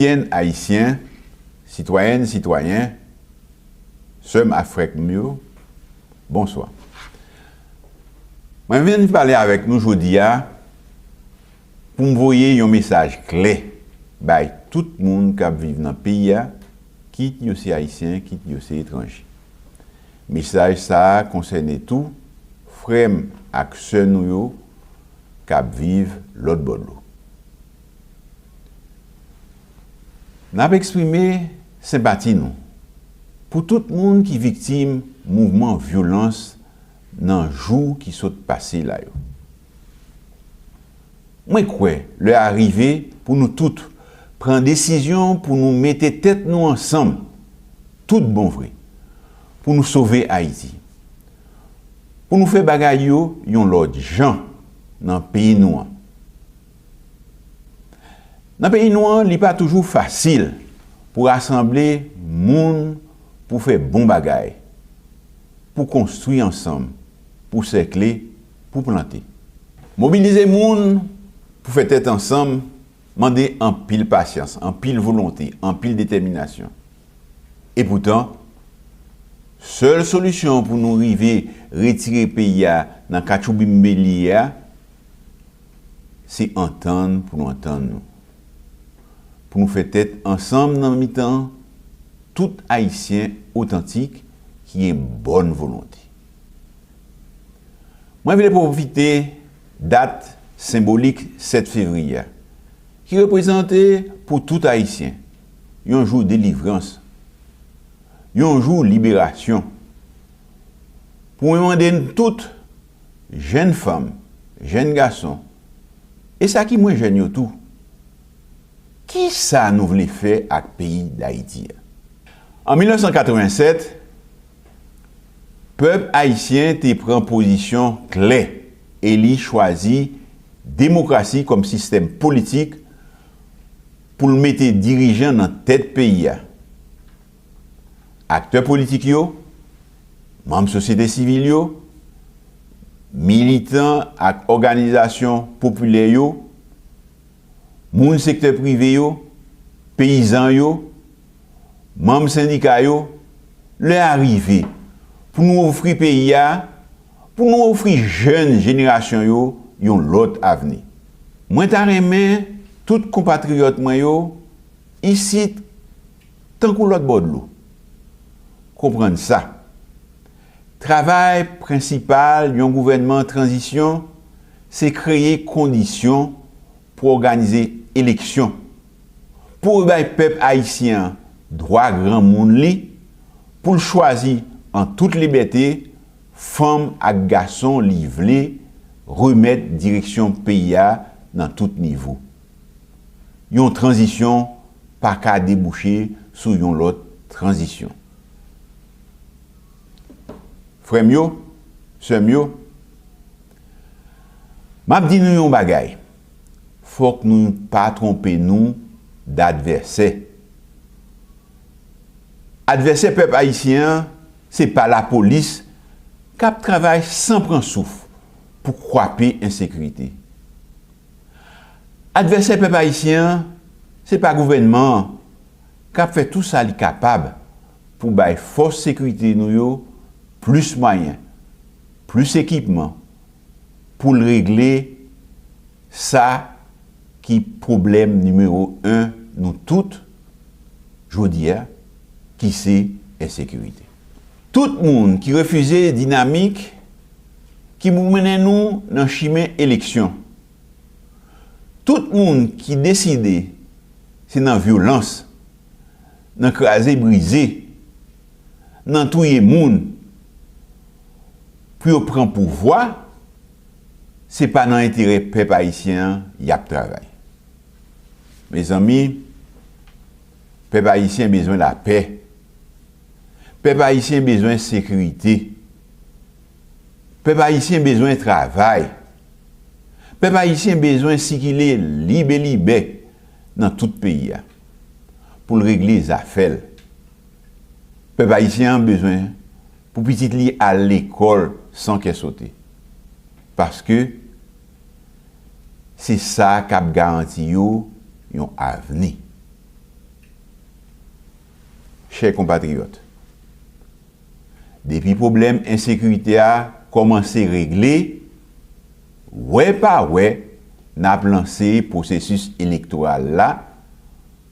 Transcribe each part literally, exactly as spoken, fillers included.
Ayisyèn, Ayisyen, sitwayèn, sitwayen, sè m ak frè m yo, bonswa. Mwen vin pale avèk nou jodi a pou m voye yon mesaj klè bay tout moun k ap viv nan peyi a, kit yo se Ayisyen, kit yo se etranje. Mesaj sa a konsène tou frè m ak sè nou yo k ap viv lòt bò dlo. N ap eksprime senpati nou pou tout moun ki viktim mouvman vyolans nan jou ki sot pase la yo. Mwen kwè lè a rive pou nou tout pran desizyon pou nou mete tèt nou ansanm tout bon vre pou nou sove Ayiti, pou nou fè bagay yo yon lòt jan nan peyi nou an. Nan peyi nou an, li pa toujou fasil pou rasanble moun pou fè bon bagay, pou konstwi ansanm, pou sèkle, pou plante. Mobilize moun pou fè tèt ansanm mande anpil pasyans, anpil volonte, anpil detèminasyon. Epoutan, sèl solisyon pou nou rive retire peyi a nan katchoubinm li ye a, se antann pou nou antann nou, pou nou fè tèt ansanm nan mitan tout Ayisyen otantik ki gen bòn volonte. Mwen vle pwofite dat senbolik sèt fevriye a, ki reprezante pou tout Ayisyen yon jou delivrans, yon jou liberasyon, pou mwen mande n tout, jèn fanm, jèn gason, e sa ki mwen jèn yo tou, kisa nou vle fè ak peyi Dayiti a? An mil nèf san katrevennsèt, pèp ayisyen te pran pozisyon klè e li chwazi demokrasi kòm sistèm politik pou l mete dirijan nan tèt peyi a. Aktè politik yo, manm sosyete sivil yo, militan ak òganizasyon popilè yo, moun sektè prive yo, peyizan yo, manm sendika yo, lè a rive pou nou ofri peyi a, pou nou ofri jèn jenerasyon yo yon lòt avni. Mwen ta renmen tout konpatriyòt mwen yo isit tankou lòt bò dlo, konprann sa. Travay prensipal yon gouvènman tranzisyon se kreye kondisyon pou òganize eleksyon, pou rebay pèp ayisyen an dwa granmoun li, pou l chwazi an tout libète fanm ak gason li vle remèt direksyon peyi a nan tout nivo. Yon tranzisyon pa ka debouche sou yon lòt tranzisyon. Frè m yo, sè m yo, m ap di nou yon bagay, fòk nou pa twonpe nou d'advèsè. Advèsè pèp ayisyen an, se pa lapolis k ap travay san pran souf pou kwape ensekirite. Advèsè pèp ayisyen an, se pa gouvènman an k ap fè tou sa li kapab pou bay fòs sekirite nou yo plis mwayen, plis ekipman, pou l regle sa ki pwoblèm nimewo en nou tout jodi a, ki se ensekirite. Tout moun ki refize dinamik ki pou mennen nou nan chimen eleksyon, tout moun ki deside se nan vyolans, nan kraze brize, nan touye moun pou yo pran pouvwa, se pa nan enterè pèp ayisyen an y ap travay. Mezanmi, pèp ayisyen bezwen lapè. Pèp ayisyen bezwen sekirite. Pèp ayisyen bezwen travay. Pèp ayisyen bezwen sikile libelibè nan tout peyi a pou l regle zafè l. Pèp ayisyen an bezwen pou pitit li al lekòl san kè sote. Paske se sa k ap garanti yo yon avni. Chè konpatriyòt, depi pwoblèm ensekirite a kòmanse regle, wè pa wè, n ap lanse pwosesis elektoral la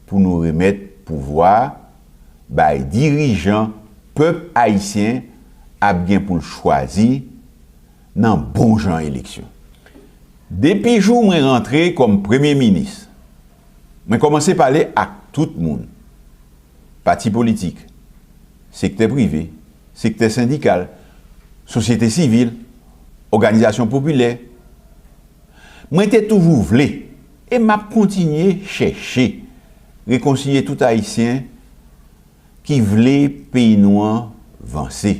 pou nou remèt pouvwa bay dirijan pèp ayisyen ap gen pou l chwazi nan bon jan eleksyon. Depi jou mwen rantre kòm premye minis, mwen kòmanse pale ak tout moun, pati politik, sektè prive, sektè sendikal, sosyete sivil, òganizasyon popilè. Mwen te toujou vle, e m ap kontinye chèche, rekonsilye tout Ayisyen ki vle peyi nou an vanse.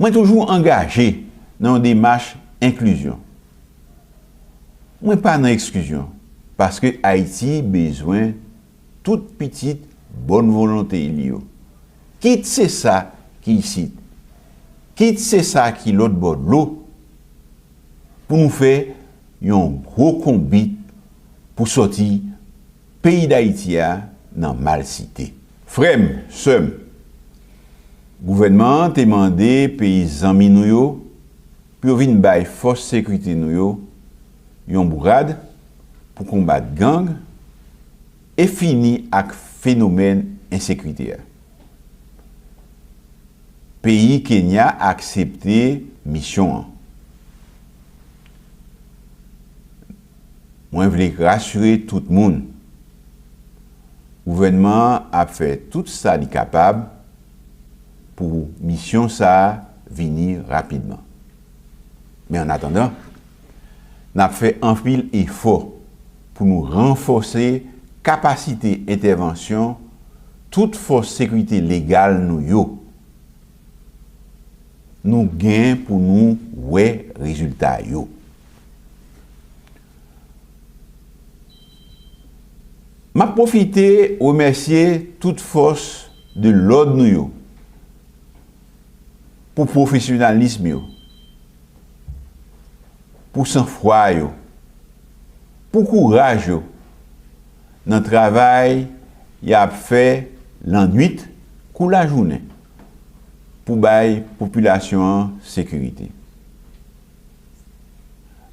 Mwen toujou angaje nan yon demach enklizyon. Mwen pa nan eksklizyon, paske Ayiti bezwen tout pitit bòn volonte li yo. Kit se sa ki isit, kit se sa ki lòt bò dlo, pou nou fè yon gwo konbit pou sòti peyi Dayiti a nan malsite. Frè m, sè m, gouvènman an te mande peyi zanmi nou yo pou yo vin bay fòs sekirite nou yo yon bourad pou konbat gang e fini ak fenomèn ensekirite a. Peyi Kenya aksepte misyon an. Mwen vle rasire tout moun, gouvènman an ap fè tout sa li kapab pou misyon sa a vini rapidman. Men annatandan, n ap fè anpil efò pou nou ranfòse kapasite entèvansyon tout fòs sekirite legal nou yo. Nou gen pou nou wè rezilta yo. M ap pwofite remèsye tout fòs de lòd nou yo pou pwofesyonalis yo, pou sanfwa yo, pou kouraj yo nan travay y ap fè lannwit kou lajounen pou bay popilasyon an sekirite.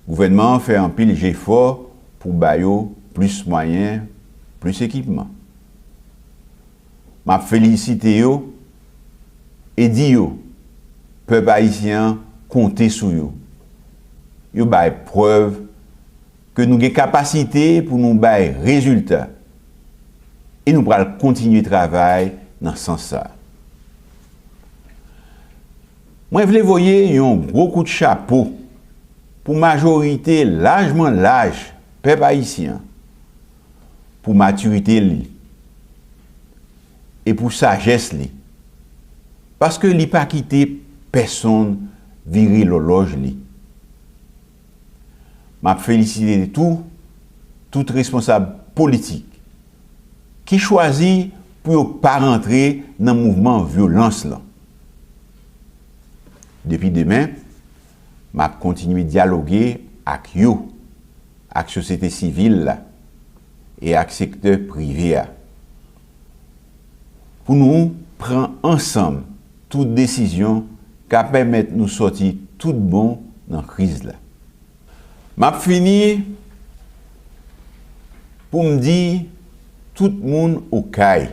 Gouvènman an fè anpil jefò pou ba yo plis mwayen, plis ekipman. M ap felisite yo e di yo pèp ayisyen an konte sou yo. Yo bay prèv ke nou gen kapasite pou nou bay rezilta e nou pral kontinye travay nan sans sa a. Mwen vle voye yon gwo kout chapo pou majorite lajman laj pèp ayisyen an, pou matirite li e pou sajès li, paske li pa kite pèsonn vire lòlòj li. M ap felisite tou tout responsab politik ki chwazi pou yo pa rantre nan mouvman vyolans lan. Depi demen, m ap kontinye dyaloge ak yo, ak sosyete sivil la e ak sektè prive a, pou nou pran ansanm tout desizyon k ap pèmèt nou sòti tout bon nan kriz la. M ap fini pou m di tout moun Okay,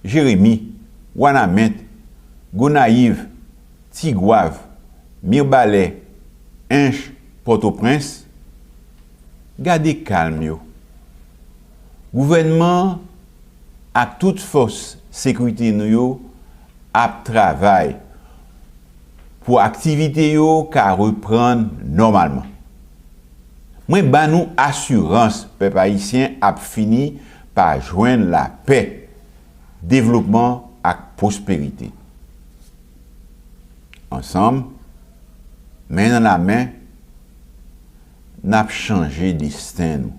Jeremi, Wanament, Gonayiv, Tigwav, Mibalè, Ench, Pòtoprens, gade kalm yo. Gouvènman ak tout fòs sekirite nou yo ap travay pou aktivite yo ka reprann nòmalman. Mwen ban nou asirans pèp ayisyen ap fini pa jwenn lapè, devlopman ak pwosperite. Ansanm, men nan lamen, n ap chanje desten nou.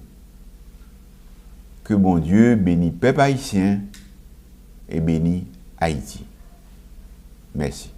Ke Bondye beni pèp ayisyen e beni Ayiti. Mèsi.